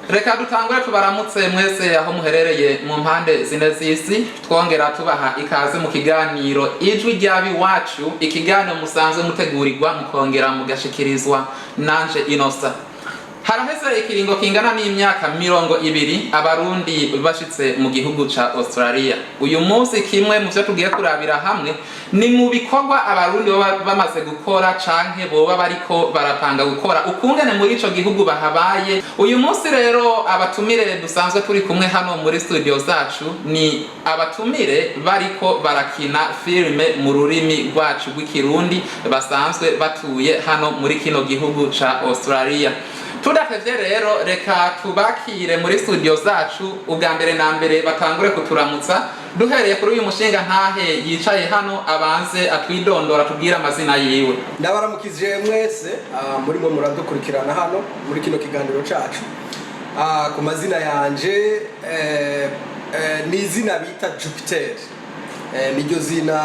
Reka dutangure tubaramutse mwese aho muherereye mu mpande zine z'isi, twongera tubaha ikaze mu kiganiro Ijwi ry'Abiwacu, ikiganiro musanzwe mutegurirwa mukongera mugashikirizwa nanje Inosa. Haraheze ikiringo kingana n'imyaka 20 Abarundi bashitse mu gihugu ca Australia. Uyu munsi kimwe mu vyo tugiye kurabira hamwe ni mu bikorwa Abarundi baba bamaze gukora canke boba bariko barapanga gukora, ukungene muri ico gihugu bahabaye. Uyu munsi rero abatumire dusanzwe turi kumwe hano muri studio zacu ni abatumire bariko barakina filime mu rurimi rwacu rw'Ikirundi, basanzwe batuye hano muri kino gihugu ca Australia. Tudatevye rero, reka tubakire muri studio zacu. Ubwa mbere na mbere batangure kuturamutsa, duhereye kuri uyu mushinga ntahe yicaye hano, abanze atwidondora, tubwire amazina yiwe. Ndabaramukije mwese murimo muradukurikirana hano muri kino kiganiro cacu. Ku mazina yanje ni izina bita Jupiter. Niryo zina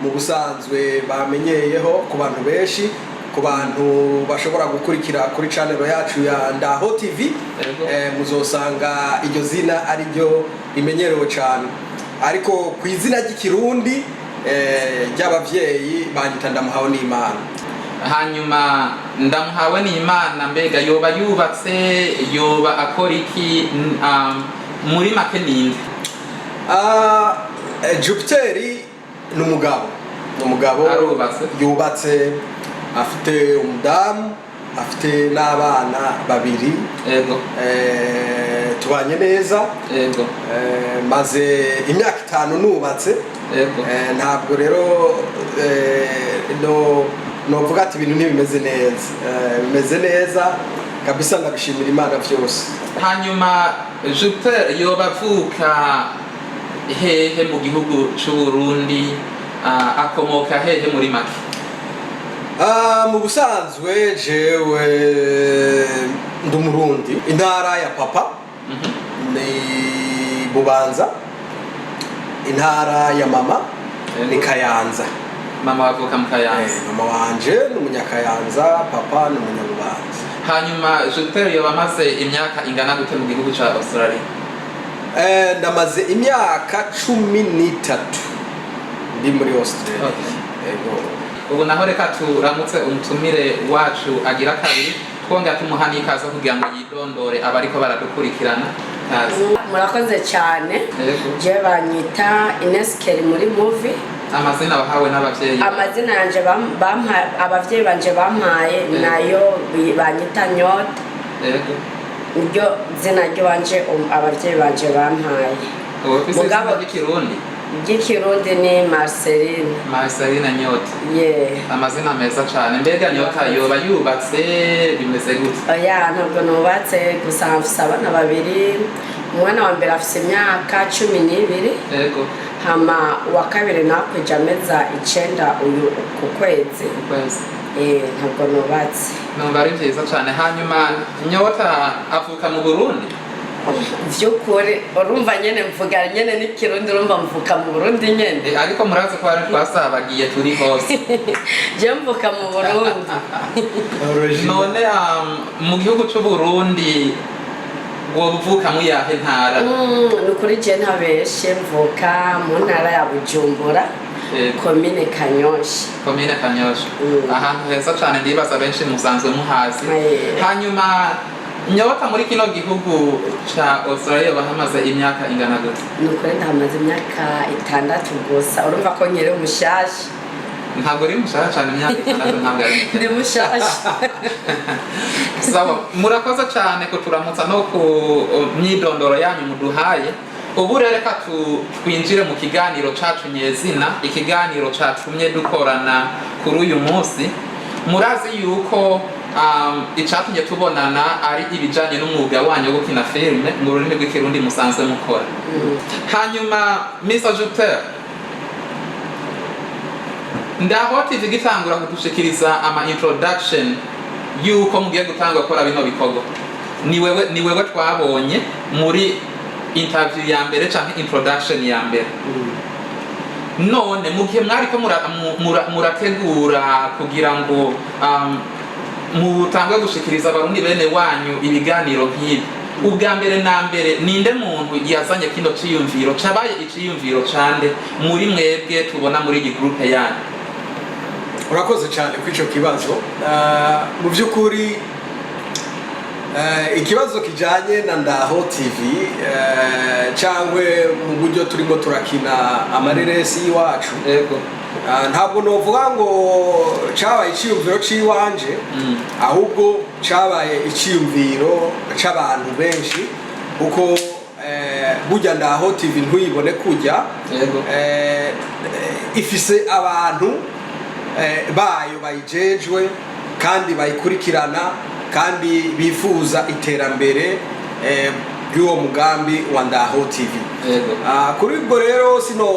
mu busanzwe bamenyeyeho ku bantu benshi, ku bantu bashobora gukurikira kuri channel yacu ya Ndaho TV. Muzosanga iryo zina ari ryo rimenyerewe cyane, ariko ku izina ry'Ikirundi ry'abavyeyi banyita Ndamuhawe n'Imana. Hanyuma Ndamuhawe n'Imana, mbega yoba yubatse, yoba akora iki? Muri make ninde? Jupiter ni umugabo, ni umugabo. Arubatse? Yubatse, afite umudamu, afite n'abana babiri. Tubanye neza. Maze imyaka 5 nubatse. Ntabwo rero no novuga ati ibintu ntibimeze neza. Bimeze neza kabisa, ndabishimira Imana byose. Hanyuma Jupiter yoba avuka hehe mu gihugu c'u Burundi? Akomoka hehe muri make? Mu busanzwe jewe ndi Umurundi. Intara ya papa ni Bubanza, intara ya mama ni Kayanza. Mama wavuka mu Kayanza? Mama wanje ni Umunyakayanza, papa ni Umunyabubanza. Hanyuma Jupiter yoba amaze imyaka ingana gute mu gihugu ca Australia? Ndamaze imyaka 13 ndi muri Australia. Ego. Ubu naho reka turamutse umutumire wacu agira kabiri, twongera tumuha n'ikaze kugira ngo yidondore abariko baradukurikirana. Kaze. Murakoze cyane. Je banyita Ines Kelly muri movie. Amazina wahawe n'abavyeyi? Amazina yanje abavyeyi banje bampaye nayo banyita Nyota. Niryo zina ry'iwanje abavyeyi banje bampaye. Ubu ufise izina ry'Ikirundi? Ry'ikirundi ni Marceline. Marceline Nyota. Ye. Amazina meza cane. Mbega Nyota yoba yubatse, bimeze gute? Oya, ntabwo nubatse, gusa mfise abana babiri. Umwana wa mbere afise imyaka 12, hama uwa kabiri nakwije ameza 9 uyu ku kwezi. Ukwezi. Ntabwo nubatse. Numva ari vyiza cane. Hanyuma Nyota avuka mu Burundi? Vy'ukuri urumva nyene mvuga nyene n'ikirundi, urumva mvuka mu Burundi nyene. Ariko murazi ko hari twasabagiye turi hose. Je mvuka mu Burundi. Original. None mu gihugu c'u Burundi woba uvuka mu yahe ntara? Ni ukuri je ntabeshe, mvuka mu ntara ya Bujumbura, komine Kanyosha. Komine Kanyosha. Ahantu heza cane, ndibaza benshi musanzwe muhazi. Hanyuma Nyota, muri kino gihugu ca Australia bahamaze imyaka ingana gute? Ni ukuri ndahamaze imyaka 6 gusa, urumva ko nkiri umushasha. Ntabwo uri mushasha cane, imyaka 6 ntabwo ari mike. Ndi mushasha. Sawa, murakoze cane kuturamutsa no ku myidondoro yanyu muduhaye. Ubu rero reka twinjire mu kiganiro cacu nyezina, ikiganiro catumye dukorana kuri uyu munsi. Murazi yuko icatumye tubonana ari ibijanye n'umwuga wanyu wo gukina filime mu rurimi rw'Ikirundi musanzwe mukora. Hanyuma Mr Jupiter, Ndaho TV gitangura kudushikiriza ama introduction yuko mugiye gutanga gukora bino bikorwa, ni wewe twabonye muri interview ya mbere canke introduction ya mbere. None mu gihe mwariko murategura kugira ngo mutangwe gushikiriza Abarundi bene wanyu ibiganiro nk'ibi. Ubwa mbere na mbere, ninde muntu yazanye kino ciyumviro? Cabaye iciyumviro cande muri mwebwe tubona muri iyi groupe yanyu? Urakoze cyane kuri icyo kibazo. Mu by'ukuri ikibazo kijyanye na Ndaho TV cyangwa mu buryo turimo turakina amareresi y'iwacu, ntabwo novuga ngo cyabaye icyiyumviro cy'iwanje, ahubwo cyabaye icyiyumviro cy'abantu benshi, kuko burya Ndaho TV ntuyibone kujya ifise abantu bayo bayijejwe kandi bayikurikirana kandi bifuza iterambere ry'uwo mugambi wa Ndaho TV. Kuri ubwo rero sino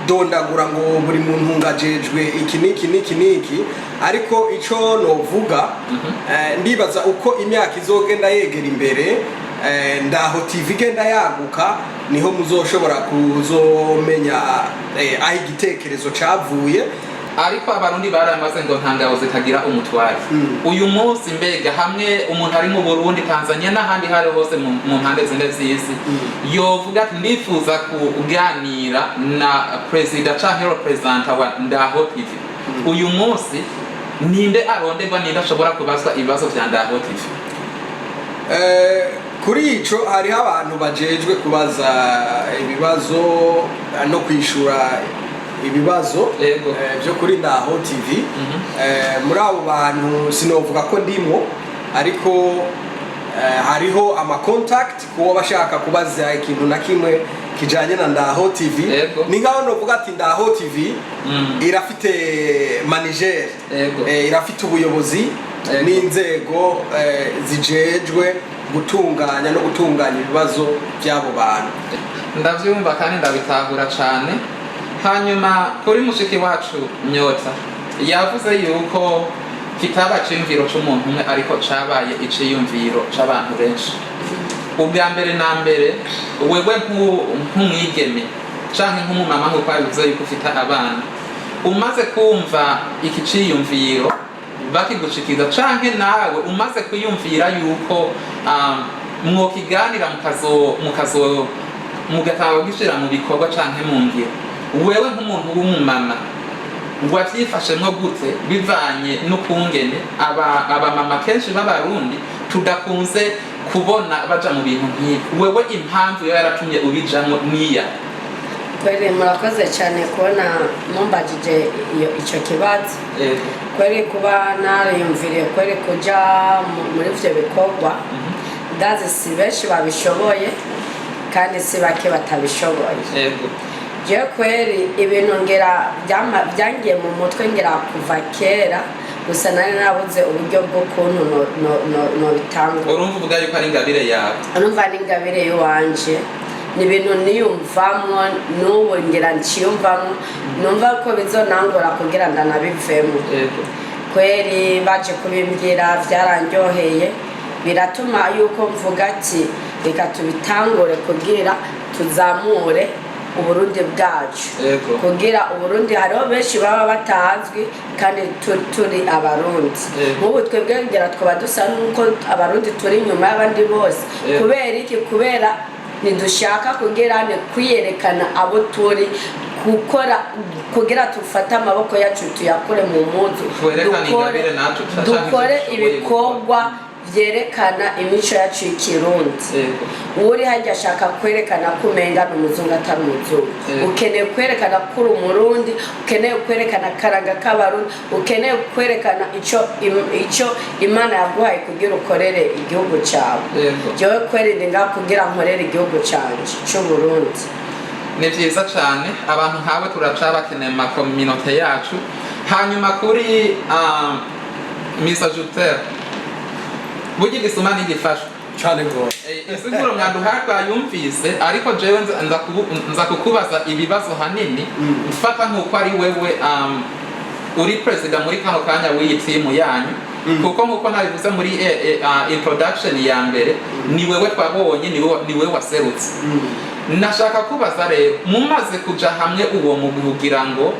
dondagura ngo buri muntu ngajejwe iki n'iki n'iki n'iki, ariko ico novuga, ndibaza uko imyaka izogenda yegera imbere, Ndaho TV igenda yaguka, niho muzoshobora kuzomenya aho igitekerezo cavuye. Ariko Abarundi baramaze ngo nta ngabo zitagira umutware. Uyu munsi mbega hamwe umuntu ari mu Burundi, Tanzania n'ahandi hari hose mu mpande zine z'isi, yovuga ati ndifuza kuganira na perezida canke représentant wa Ndaho TV, uyu munsi ninde aronderwa? Ninde ashobora kubazwa ibibazo vya Ndaho TV? Kuri ico hariho abantu bajejwe kubaza ibibazo no kwishura ibibazo byo kuri Ndaho TV. Muri abo bantu sinovuga ko ndimo, ariko hariho ama contact kuwo bashaka kubaza ikintu na kimwe kijanye na Ndaho TV. Ni nkaho novuga ati Ndaho TV irafite manager, irafite ubuyobozi n'inzego zijejwe gutunganya no gutunganya ibibazo by'abo bantu. Ndavyumva kandi ndabitahura cane. Hanyuma kuri mushiki wacu Nyota, yavuze yuko kitaba iciyumviro c'umuntu umwe, ariko cabaye iciyumviro c'abantu benshi. Ubwa mbere na mbere, wewe nk'umwigeme canke nk'umumama, nk'uko wabivuze yuko ufite abana, umaze kumva iki ciyumviro bakigushikiza, canke nawe umaze kwiyumvira yuko mwokiganira mukazo mugatanga gishira mu bikorwa canke mu ngiro, wewe nk'umuntu w'umumama wavyifashemwo gute, bivanye n'ukungene abamama kenshi b'Abarundi tudakunze kubona baja mu bintu nk'ibi? Wewe impamvu yo yaratumye ubijamwo niya? Kweli murakoze cyane kubona mumbajije icyo kibazo. Kweli kuba nariyumviriye kweli kuja muri ivyo bikorwa, ndazi si benshi babishoboye kandi si bake batabishoboye. Jewe kweli ibintu ngera byangiye mu mutwe ngera kuva kera, gusa nari nabuze uburyo bw'ukuntu nobitangura. Urumva uvuga yuko ari ingabire yawe? Urumva ni ingabire y'iwanje, ni ibintu niyumvamwo, n'ubu ngira nciyumvamwo, numva ko bizonangora kugira ndanabivemo. Kweri baje kubimbwira byarandyoheye, biratuma yuko mvuga ati reka tubitangure kugira tuzamure Uburundi bwacu, kugira Uburundi hariho benshi baba batazwi kandi turi Abarundi. Nk'ubu twebwe ngira twaba dusa n'uko Abarundi turi inyuma y'abandi bose. Kubera iki? Kubera ntidushaka kugira ni kwiyerekana abo turi, gukora kugira tufate amaboko yacu tuyakure mu mpuzu, Twerekane ingabire natwe canke dukore ivyo dushoboye. ibikorwa byerekana imico yacu y'Ikirundi. Uri hajya ashaka kwerekana ko umenga ni umuzungu atari umuzungu. Ukeneye kwerekana ko uri Umurundi, ukeneye kwerekana akaranga k'Abarundi, ukeneye kwerekana ico Imana yaguhaye kugira ukorere igihugu cyawe. Jewe kweri ndi ngaha kugira nkorere igihugu canje c'Uburundi. Ni vyiza cane, abantu nkawe turacabakeneye mu ma communauté yacu. Hanyuma kuri Mr Jupiter, burya igisuma ntigifashwe. Cyane rwose. Insiguro mwaduhaye twayumvise, ariko jewe nza kukubaza ibibazo hanini mfata nk'uko ari wewe uri perezida muri kano kanya w'iyi timu yanyu, kuko nk'uko nabivuze muri introduction ya mbere, ni wewe twabonye, ni wewe waserutse. Nashaka kubaza rero, mumaze kuja hamwe uwo mugwi kugira ngo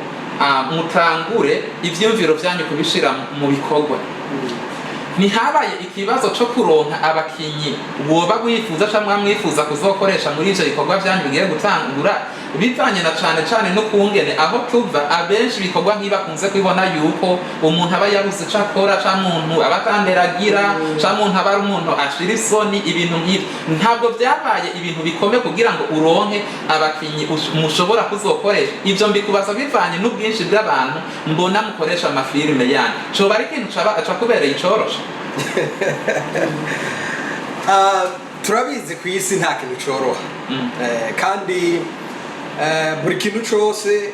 mutangure ivyiyumviro vyanyu kubishira mu bikorwa. Ntihabaye ikibazo co kuronka abakinyi woba wifuza cyangwa mwifuza kuzokoresha muri ivyo bikorwa vyanyu bigiye gutangura, bivanye na cane cane n'ukungene aho tuva abenshi ibikorwa nk'ibakunze kubibona yuko umuntu aba yabuze ico akora, canke umuntu aba atanderagira, canke umuntu aba ari umuntu ashira isoni, ibintu nk'ivyo. Ntabwo vyabaye ibintu bikomeye kugira ngo uronke abakinyi mushobora kuzokoresha ivyo? Mbikubaza bivanye n'ubwinshi bw'abantu mbona mukoresha amafilime yanyu. Coba ari ikintu cakubereye icoroshe? Turabizi ku isi nta kintu coroha. Kandi buri kintu cose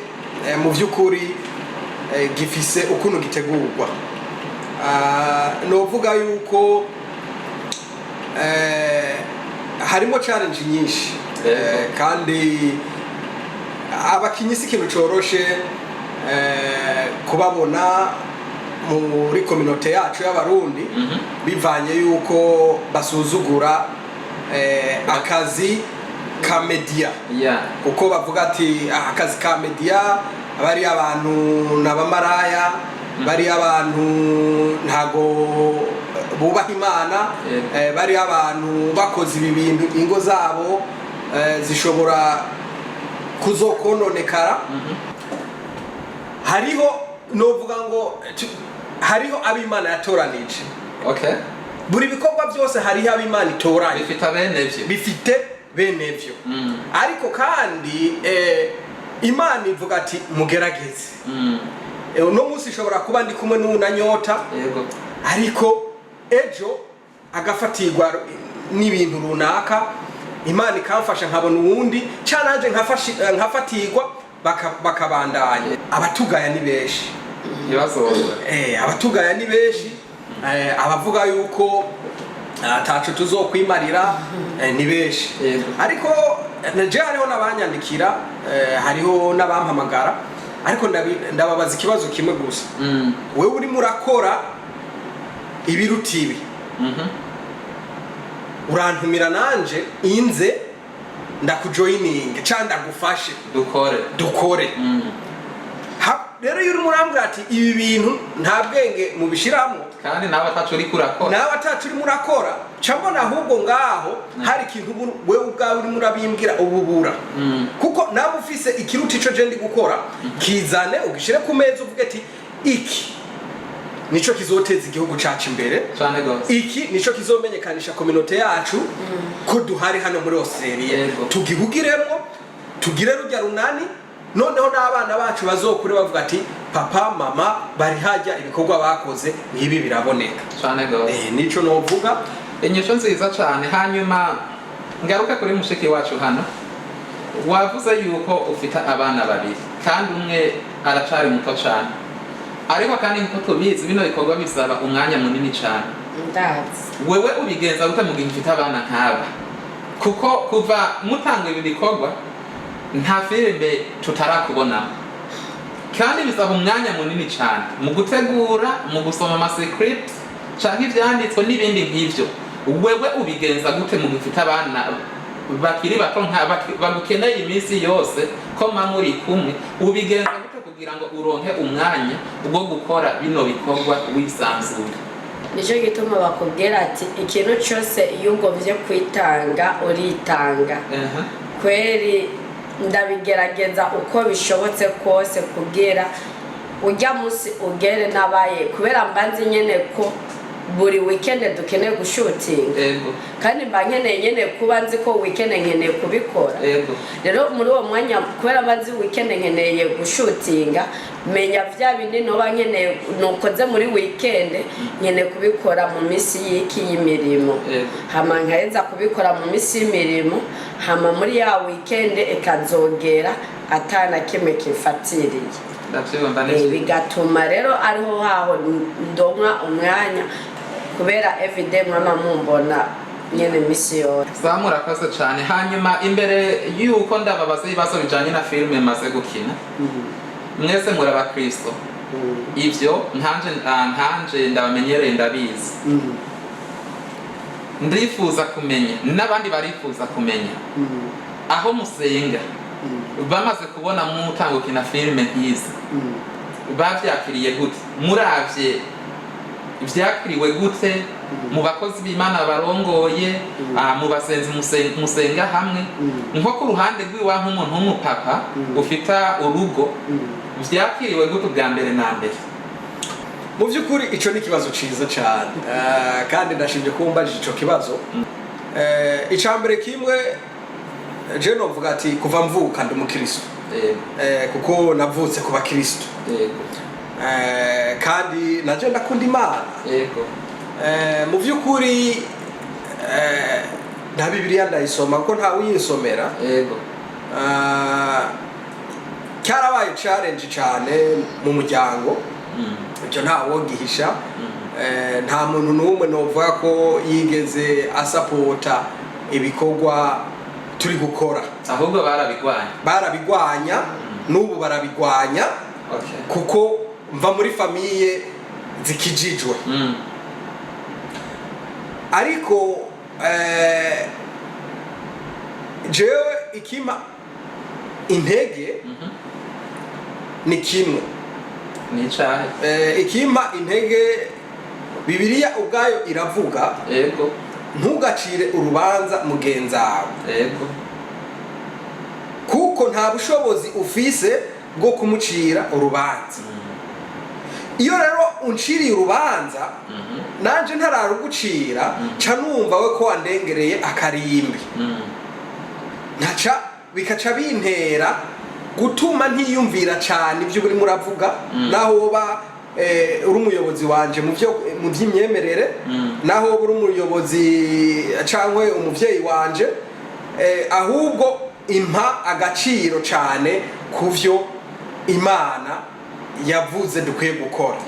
mu by'ukuri gifise ukuntu gitegurwa. Novuga yuko harimo challenge nyinshi. Kandi abakinyi si ikintu coroshe kubabona muri communauté yacu y'Abarundi, bivanye yuko basuzugura akazi ka media, kuko bavuga ati: "Ah, akazi ka media bari abantu n'abamaraya, bari abantu ntago bubaha Imana, bari abantu bakoze ibi bintu ingo zabo zishobora kuzokononekara." Hariho, novuga ngo hariho ab'Imana yatoranije. Buri bikorwa byose hariho ab'Imana itoranye. Bifite abenevyo. Bifite bene vyo. Ariko kandi Imana ivuga ati: "Mugerageze." Uno munsi ishobora kuba ndi kumwe n'uwunanyota, ariko ejo agafatirwa n'ibintu runaka, Imana ikamfasha nkabona uwundi, cyangwa nanjye nkafatirwa, bakabandanya. Abatugaya ni benshi. Ibibazo. Abatugaya ni benshi, abavuga yuko ataco tuzokwimarira ni benshi. Ariko je hariho n'abanyandikira, hariho n'abampamagara, ariko ndababaza ikibazo kimwe gusa: wewe urimo urakora ibiruta ibi, urantumira nanje inze ndakujoyininge canke ndagufashe? Dukore. Dukore. Rero iyo urimo urambwira ati ibi bintu nta bwenge mubishiramo, kandi nawe ataco uriko urakora, nawe atacu urimo urakora, ca mbona ahubwo ngaho hari ikintu wewe ubwawe urimo urabimbwira ububura, kuko nawe ufise ikiruta ico je ndi gukora, kizane ugishire ku meza, uvuge ati: "Iki nico kizoteza igihugu cacu imbere, cane gose, iki nico kizomenyekanisha communauté yacu ko duhari hano muri Australia, tugihugiremwo, tugire rujya runani, noneho n'abana bacu bazokure bavuga ati papa, mama bari hajya, ibikorwa bakoze n'ibi biraboneka." Cane gose. Nico novuga. Inyishu nziza cane. Hanyuma ngaruke kuri mushiki wacu hano. Wavuze yuko ufite abana babiri kandi umwe aracari muto cane, ariko kandi nkuko tubizi bino bikorwa bisaba umwanya munini cane. Ndazi. Wewe ubigenza gute mu gihe ufite abana nk'aba? Kuko kuva mutanga ibi bikorwa nta filime tutarakubonamo, kandi bisaba umwanya munini cyane mu gutegura, mu gusoma amascript canke ivyanditswe n'ibindi nk'ivyo. Wewe ubigenza gute mu gihe ufite abana bakiri bato nka bagukeneye iminsi yose ko mama muri kumwe? Ubigenza gute kugira ngo uronke umwanya wo gukora bino bikorwa wisanzuye? Nicyo gituma bakubwira ati ikintu cyose iyo ugomvye kwitanga uritanga. Kweri ndabigerageza uko bishobotse kose kugira ujya munsi ugere nabaye, kubera mba nzi nyene ko buri weekend dukeneye gushutinga, kandi mba nkeneye nyene kuba nzi ko weekend nkeneye kubikora. Rero muri uwo mwanya, kubera mba nzi weekend nkeneye gushutinga, menya vya bindi noba nkeneye nukoze muri weekend nkeneye kubikora mu minsi y'iki y'imirimo. Hama nkaheza kubikora mu minsi y'imirimo, hama muri ya weekend ikazogera atana kimwe kifatiriye. Ndavyumva neza. Bigatuma rero ariho haho ndonka umwanya, kubera everyday mwama mumbona nyene misi yose. Sawa, murakoze cyane. Hanyuma imbere y'uko ndababaza ibibazo bijanye na filime maze gukina, mwese muri abakristo, ivyo nkanje nkanje ndabamenyereye, ndabizi. Ndifuza kumenya, n'abandi barifuza kumenya aho musenga. Bamaze kubona mutanga gukina filime nk'izi, bavyakiriye gute? Muravye Vyakiriwe gute mu bakozi b'Imana barongoye, mu basenzi musenga hamwe, nko ku ruhande rw'iwa nk'umuntu w'umupapa ufita urugo, vyakiriwe gute ubwa mbere na mbere? Mu by'ukuri icyo ni ikibazo cyiza cyane. Kandi ndashimye kuba umbajije icyo kibazo. Icya mbere kimwe, je novuga ati kuva mvuka ndi umukristo. Kuko navutse ku bakristo. Kandi naje ndakunda Imana. Mu by'ukuri nta Bibiliya ndayisoma kuko ntawe uyisomera. Cyarabaye challenge cyane mu muryango. Ibyo ntawogihisha. Nta muntu n'umwe novuga ko yigeze asapota ibikorwa turi gukora. Ahubwo barabigwanya? Barabigwanya, n'ubu barabigwanya. Kuko mva muri famille zikijijwe. Ariko jewe ikima intege ni kimwe. Ni icahe? Ikimpa intege, Bibiliya ubwayo iravuga: "Ntugacire urubanza mugenzawe, kuko nta bushobozi ufise bwo kumucira urubanza." Iyo rero unciriye urubanza nanje ntararugucira, ca numva we ko wandengereye akarimbi. Ntaca bikaca bintera gutuma ntiyumvira cyane ibyo urimo uravuga, naho woba uri umuyobozi wanje mu by'imyemerere, naho woba uri umuyobozi cyangwa umuvyeyi wanje, ahubwo impa agaciro cyane ku byo Imana yavuze dukwiye gukora.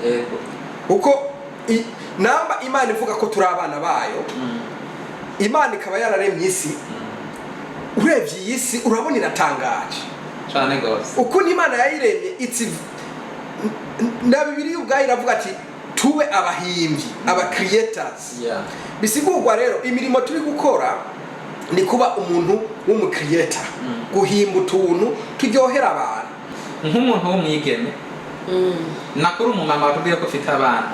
Kuko namba Imana ivuga ko turi abana bayo, Imana ikaba yararemye isi, urebye iyi si urabona iratangaje. Cane gose. Ukuntu Imana yayiremye, it's na Bibiliya ubwayo iravuga ati tube abahimbyi, aba creators. Bisigurwa rero imirimo turi gukora ni kuba umuntu w'umu creator, guhimba utuntu turyohera abantu. Nk'umuntu w'umwigeme, nakuri umumama watubwiye ko ufite abana,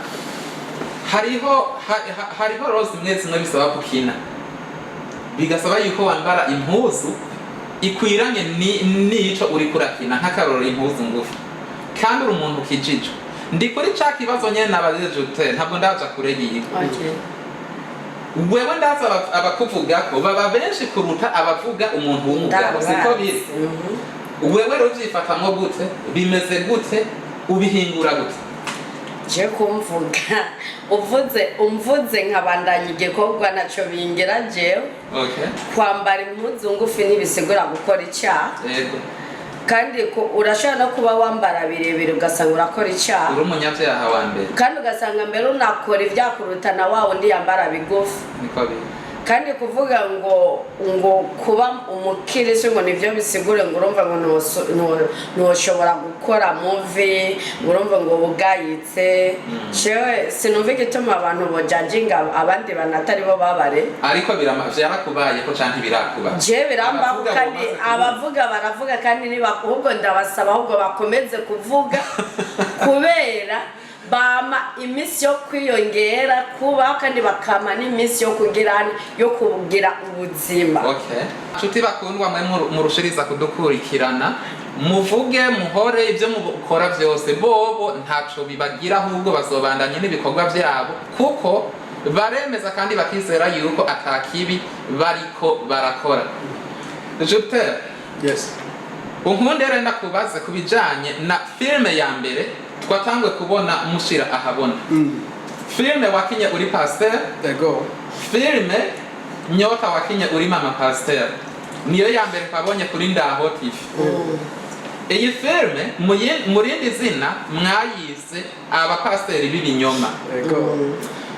hariho hariho rôle zimwe zimwe bisaba gukina, bigasaba yuko wambara impuzu ikwiranye n'ico uriko urakina, nk'akarorero impuzu ngufi, kandi uri umuntu ukijijwe. Ndi kuri ca kibazo nyene nabajije Jute, ntabwo ndaja kure yiwe. Wewe ndazi abakuvugako baba benshi kuruta abavuga umuntu w'umugabo, siko biri? Mhm. Wewe rero uvyifatamwo gute? Bimeze gute? Ubihingura gute? Je kumvuga, uvuze umvuze nkabandanya igikorwa, naco bingira jewe. Kwambara impuzu ngufi ntibisigura gukora icyaha. Kandi urashobora no kuba wambara birebire ugasanga urakora icyaha. Uri umunyabyaha wa mbere. Kandi ugasanga mbere unakora ibyakuruta na wa wundi yambara bigufi. Niko biri. Kandi kuvuga ngo kuba umukirisitu ngo nibyo bisigure ngo urumva ngo ntushobora gukora movie, ngo urumva ngo bugayitse, jewe sinumva igituma abantu bojajinga abandi bantu atari bo babare. Ariko vyarakubayeko canke birakuba? Je birambaho. Abavuga Kandi ngo bamaze kuvuga. Abavuga baravuga, kandi niba ahubwo ndabasaba ahubwo bakomeze kuvuga, kubera bama iminsi yo kwiyongera kubaho, kandi bakama n'iminsi yo kugira ubuzima. Okay, nshuti bakundwa mwe murushiriza kudukurikirana, muvuge muhore, ibyo mukora byose bobo ntaco bibagira, ahubwo bazobandanya n'ibikorwa byabo kuko baremeza kandi bakizera yuko atakibi bariko barakora. Jupiter, Yes. unkunde rero ndakubaze ku bijanye na filime ya mbere twatangwe kubona mushira ahabona, filime wakinye uri pasteur. Ego. Filime Nyota wakinye uri mama pasteur niyo ya mbere twabonye kuri Ndaho TV. Iyi filime mu rindi zina mwayise Abapasiteri b'Ibinyoma. Ego.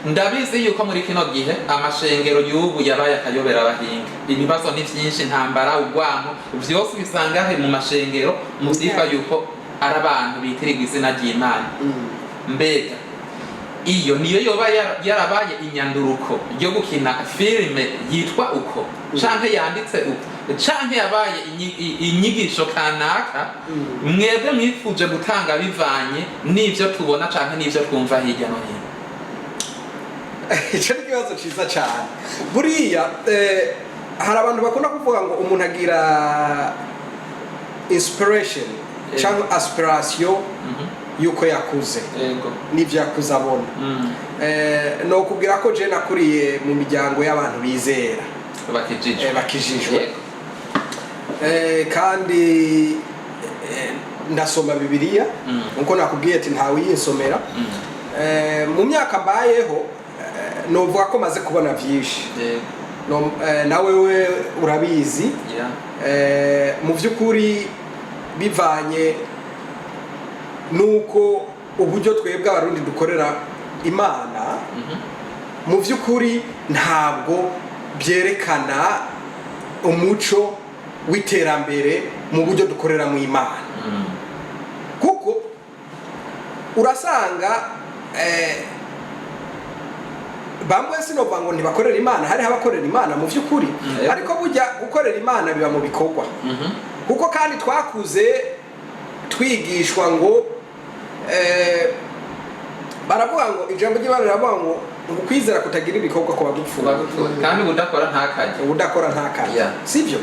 Ndabizi yuko muri kino gihe amashengero y'ubu yabaye akayobera abahinga, ibibazo ni byinshi, intambara, urwanko, vyose ubisanga he mu mashengero mu vyitwa yuko ari abantu bitirirwa izina ry'Imana. Mbega iyo niyo yoba yarabaye inyanduruko yo gukina filime yitwa uko canke yanditse uko, canke yabaye inyigisho kanaka mwebwe mwifuje gutanga bivanye n'ivyo tubona canke n'ivyo twumva hirya no hino? Icyo ni ikibazo cyiza cyane. Buriya hari abantu bakunda kuvuga ngo umuntu agira inspiration cyangwa aspiration y'uko yakuze n'ibyo yakuze abona. Ni ukubwira ko je nakuriye mu miryango y'abantu bizera, bakijijwe. Bakijijwe. Kandi ndasoma Bibiliya, nkuko nakubwiye ati ntawe uyinsomera. Mu myaka mbayeho, novuga ko maze kubona byinshi. Nawe we urabizi. Mu by'ukuri, bivanye nuko uburyo twebwe Abarundi dukorera Imana, mu by'ukuri ntabwo byerekana umuco w'iterambere mu buryo dukorera mu Imana, kuko urasanga bamwe, sinovuga ngo ntibakorera Imana, hariho abakorera Imana mu by'ukuri, ariko burya gukorera Imana biba mu bikorwa, kuko kandi twakuze twigishwa ngo baravuga ngo ijambo ry'Imana riravuga ngo ukwizera kutagira ibikorwa kuba gupfuye. Bagupfuye, kandi udakora ntakarye. Udakora ntakarye. Sibyo?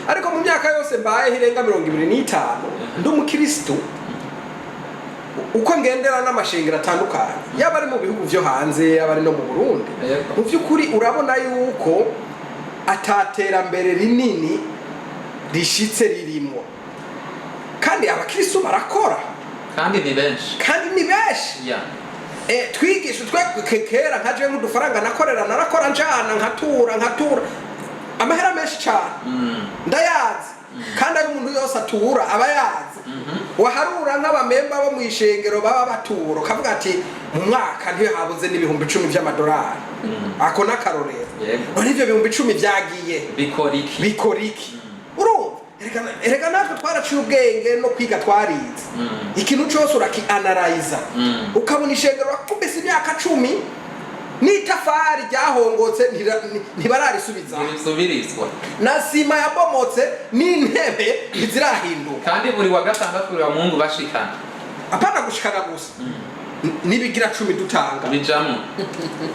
Ariko mu myaka yose mbayeho irenga 25 ndi umukirisitu, uko ngendera n'amashengero atandukanye, yaba ari mu bihugu byo hanze, yaba ari no mu Burundi, mu by'ukuri urabona yuko ataterambere rinini rishitse ririmo, kandi abakirisitu barakora. Kandi ni benshi. Kandi ni benshi. Twigisha twe kera nka jewe nk'udufaranga nakorera, narakora njana nkatura amahera menshi cyane. Ndayazi, kandi ayo umuntu yose atura aba yazi. Waharura nk'abamemba bo mu ishengero baba batura, ukavuga ati mu mwaka ntihabuze n'10,000 by'amadolari. Ako n'akarorero. None ibyo 10,000 byagiye? Bikora iki? Bikora iki? Urumva, erega natwe twaraciye ubwenge, no kwiga twarize. Ikintu cyose uraki-analyza, ukabona ishengero wakubise imyaka 10 n'itafari ryahongotse ntibararisubiza. Ntibisubirizwa. Na sima yabomotse n'intebe ntizirahinduka. Kandi buri wa gatandatu, buri wa Mungu bashikana. Apana gushikana gusa, n'ibigira cumi dutanga, bijamwo,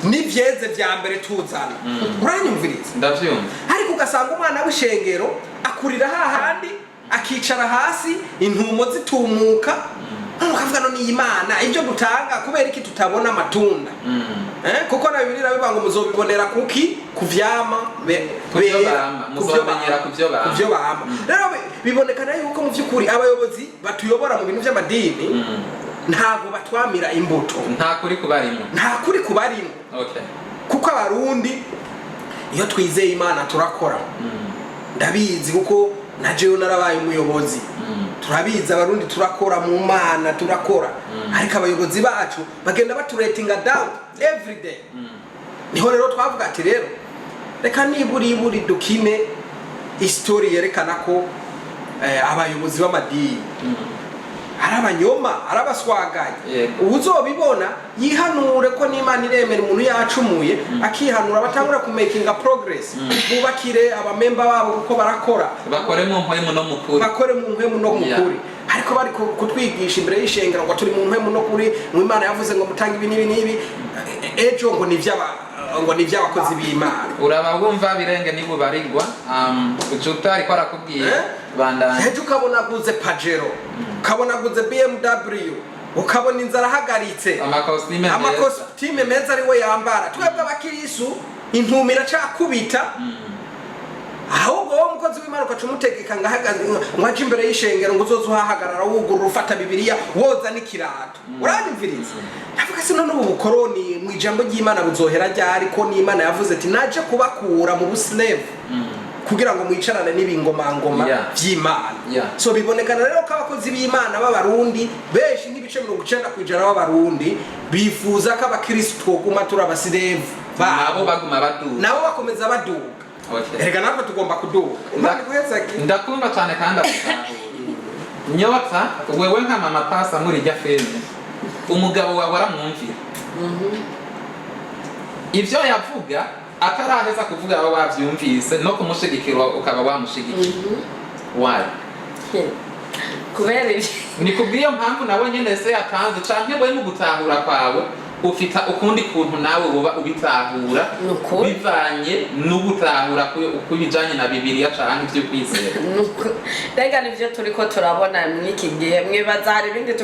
n'ivyeze vya mbere tuzana. Uranyumviriza? Ndavyumva. Ariko ugasanga umwana w'ishengero akurira hahandi, akicara hasi, intumo zitumuka, none ukavuga no ni Imana, ibyo dutanga kubera iki tutabona amatunda? Kuko na Bibiliya bivuga ngo muzobibonera kuki? Ku vyama Ku vyo bera, bama, ku vyo muzobamenyera bama, ku vyo bama. ku vyo bama. Rero bibonekana yuko mu vy'ukuri abayobozi batuyobora mu bintu vy'amadini ntabwo batwamira imbuto. Nta kuri kubarimo. Nta kuri kubarimo. Kuko Abarundi iyo twizeye Imana turakora. Ndabizi kuko na jewe narabaye umuyobozi. Turabizi, Abarundi turakora mu Mana, turakora, ariko abayobozi bacu bagenda batulettinga down every day. Niho rero twavuga ati rero reka nibura iburi dukine isitori yerekana ko abayobozi b'amadini ari abanyoma, ari abaswagaye. Uwuzobibona yihanure, ko n'Imana iremera umuntu yacumuye akihanura, batangura kumakinga progress, bubakire abamemba babo kuko barakora. Bakore mu mpwemu no mu kuri. Bakore mu mpwemu no mu kuri. Ariko bari kutwigisha imbere y'ishengero ngo turi mu mpwemu no kuri, ngo Imana yavuze ngo mutange ibi n'ibi n'ibi, ejo ngo ni iby'abakozi b'Imana. Uraba wumva birenge nibubarigwa Juta ariko arakubwiye. Eh? Bandanya. Ejo ukabona aguze Pajero, ukabona aguze BMW, ukabona inzara ahagaritse, amakositime meza. Amakositime meza ariwe yambara. Twebwe abakirisu intumi iracakubita. Ahubwo wowe umukozi w'Imana ukaca umutegeka ngo ahagaze, ngo aje imbere y'ishengero, ngo uzoze uhahagarara wugurura, ufata Bibiliya, woza n'ikirato. Uranyumviriza? Ndavuga se none ubu bukoroni mu ijambo ry'Imana buzohera ryari, ko n'Imana yavuze ati naje kubakura mu buslave kugira ngo mwicarane n'ibingomangoma vy'Imana? So bibonekana rero ko abakozi b'Imana b'Abarundi benshi, nk'ibice 90% b'Abarundi, bifuza ko abakirisitu twoguma turi abasirevu nabo baguma baduga. Nabo bakomeza baduga. Erega natwe tugomba kuduga. Imana iguhezage. Ndakumva cyane kandi agutahura. Nyota, wewe nka mama pasa muri irya filime, umugabo wawe aramwumvira ibyo yavuga, ataraheza kuvuga aba wabyumvise, no kumushigikira ukaba wamushigikiye. Why? Kubera ibyo. Ni kubw'iyo mpamvu nawe nyene se yatanze, canke we mu gutahura kwawe Ufita ukundi kuntu nawe woba ubitahura Ni ukuri. bivanye n'ugutahura kw'ibijanye na Bibiliya canke ivy'ukwizera. Rega nivyo turiko turabona mw'iki gihe. Mwibaza hari ibindi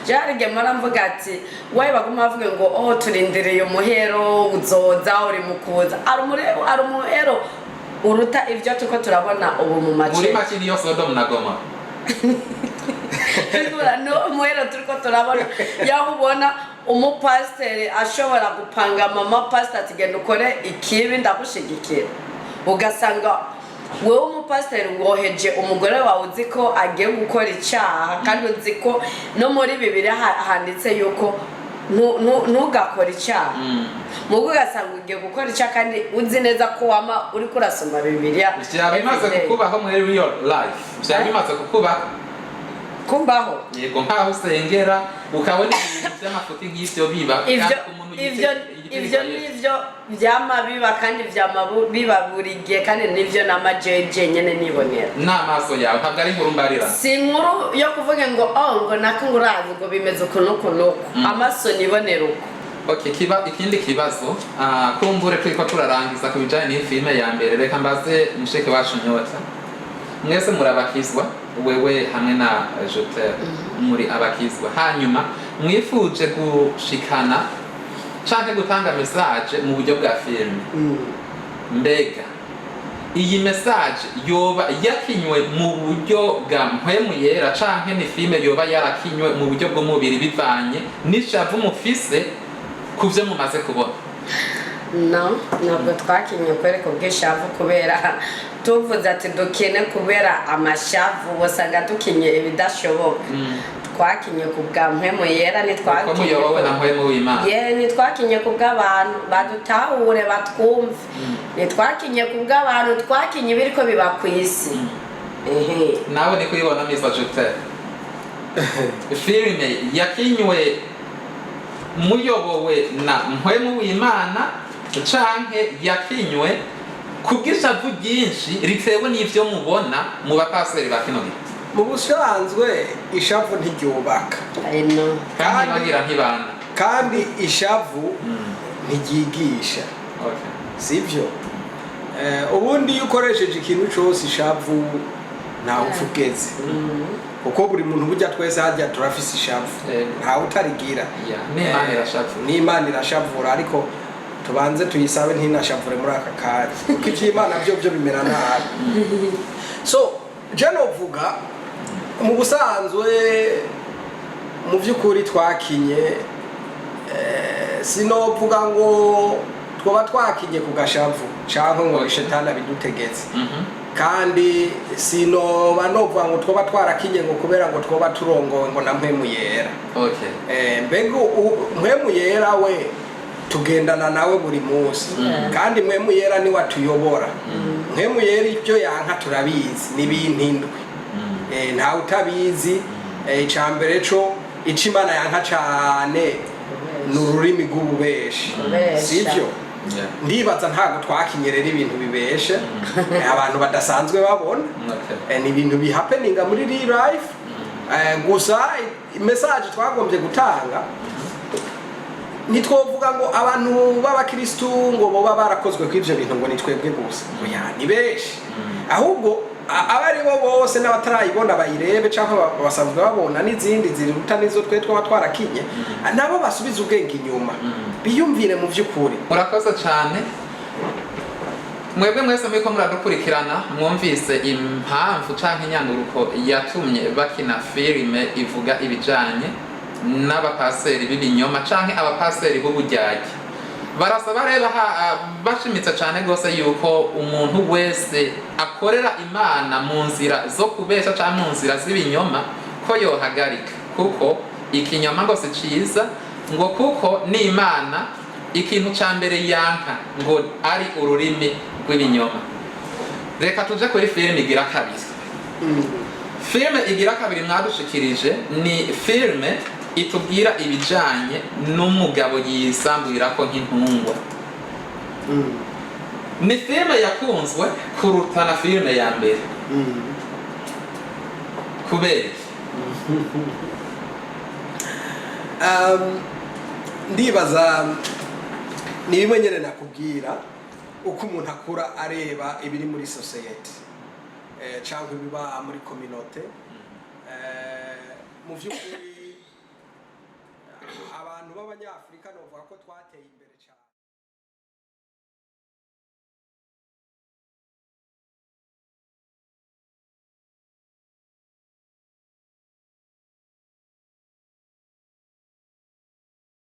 je hari igihe mpora mvuga ati waye baguma bavuga ngo oh, turindiriye umuhero uzoza, uri mu kuza, hari umuhero uruta ivyo turiko turabona ubu mu Muri mace. make, niyo Sodomu na Gomora. No umuhero turiko turabona, yaho ubona umupasiteri ashobora gupanga mama pasiteri ati: "Genda ukore ikibi, ndagushigikira." Ugasanga wewe umupasiteri woheje umugore wawe, uzi ko agiye gukora icyaha, kandi uzi ko no muri Bibiliya handitse yuko ntugakore icyaha. Mugo ugasanga ugiye gukora icyaha kandi uzi neza ko wama uriko urasoma Bibiliya Vyaba bimaze everyday. kukubaho muri real life? Vyaba Eh? bimaze kukubaho? Kumbaho? Yego, nkaho usengera ukabona ibintu vy'amafuti nk'ivyo biba, Ivyo kandi umuntu ivyo ivyo nivyo vyama biba, kandi vyama biba buri gihe, kandi nivyo n'amajeje nyene nibonera. N'amaso yawe, ntabwo ari inkuru mbarira. Si inkuru yo kuvuga ngo oh, ngo nako, ngo urazi ngo bimeze uku n'uku n'uku. Amaso nibonera uko. Okay, ikindi kibazo, kumbure turiko turarangiza ku bijanye n'iyi filime ya mbere, reka mbaze mushiki wacu Nyota. Mwese muri abakizwa, wewe hamwe na Joter muri abakizwa. Hanyuma mwifuje gushikana canke gutanga message mu buryo bwa filime. Mbega iyi message yoba yakinywe mu buryo bwa Mpwemu Yera, canke ni filime yoba yarakinywe mu buryo bw'umubiri bivanye n'ishavu mufise ku vyo mumaze kubona? No, ntabwo twakinye kwereka ubwishavu, kubera tuvuze ati dukine kubera amashavu, wasanga dukinye ibidashoboka. Twakinye ku bwa Mpwemu Yera. Ko Ntitwakinye muyobowe na Mpwemu w'Imana. Ye, ntitwakinye ku bw'abantu badutahure batwumve, ntitwakinye ku bw'abantu, twakinye ibiriko biba ku isi. Ehe. Nawe ni kuyibona, Mr Joter, filime yakinywe muyobowe na Mpwemu w'Imana, canke yakinywe ku bw'ishavu ryinshi ritewe n'ivyo mubona mu bapasiteri ba kino gihe? Mu busanzwe ishavu ntiryubaka. I know. Kandi bagira ntibana. Kandi ishavu ntiryigisha. Sibyo? Ubundi iyo ukoresheje ikintu cyose ishavu, ntawe upfa ugeze, kuko buri muntu, burya twese harya turafise ishavu. Ntawe utarigira. Yeah, n'Imana irashavura. N'Imana irashavura, ariko tubanze tuyisabe ntinashavure muri aka kanya, kuko ivy'Imana byo byo bimera nabi. So je novuga mu busanzwe, mu by'ukuri twakinye, sinovuga ngo twoba twakinye ku gashavu canke ngo shetani abidutegetse. Kandi sinoba novuga ngo twoba twarakinye ngo kubera ngo twoba turongowe ngo na Mpwemu Yera. Mbega Mpwemu Yera we tugendana nawe buri munsi, kandi Mpwemu Yera niwe atuyobora. Mpwemu Yera ibyo yanka turabizi, ni ibintu indwi. Ntawe utabizi. Ica mbere co ico Imana yanka cane ni ururimi rw'ububeshi. Kubesha. Sibyo? Yeah. Ndibaza ntabwo twakinyerera ibintu bibeshe abantu badasanzwe babona. Ni ibintu bihappeninga muri real life. Gusa message twagombye gutanga, ntitwovuga ngo abantu b'abakristu ngo boba barakozwe kw'ivyo bintu, ngo ni twebwe gusa. Oya, ni benshi. Ahubwo abo ari bo bose n'abatarayibona bayirebe, cyangwa basanzwe babona n'izindi ziruta n'izo twe twaba twarakinye, nabo basubize ubwenge inyuma, biyumvire mu by'ukuri. Murakoze cyane mwebwe mwese muriko muradukurikirana. Mwumvise impamvu canke inyanduruko yatumye bakina filime ivuga ibijanye n'abapaseri b'ibinyoma canke abapaseri b'uburyarya. Barasaba rero bashimitse cane rwose yuko umuntu wese akorera Imana mu nzira zo kubesha canke mu nzira z'ibinyoma ko yohagarika, kuko ikinyoma ngo si ciza, ngo kuko n'Imana ikintu ca mbere yanka ngo ari ururimi rw'ibinyoma. Reka tuje kuri filime igira kabiri. Filime igira kabiri mwadushikirije ni filime itubwira ibijanye n'umugabo yisamburirako nk'intungwa. Ni filime yakunzwe kuruta na filime ya mbere. Kubera iki? Ndibaza ni bimwe nyine nakubwira, uko umuntu akura areba ibiri muri sosiyete cyangwa ibiba muri communauté. Mu by'ukuri, abantu b'Abanyafurika novuga ko twateye imbere cyane.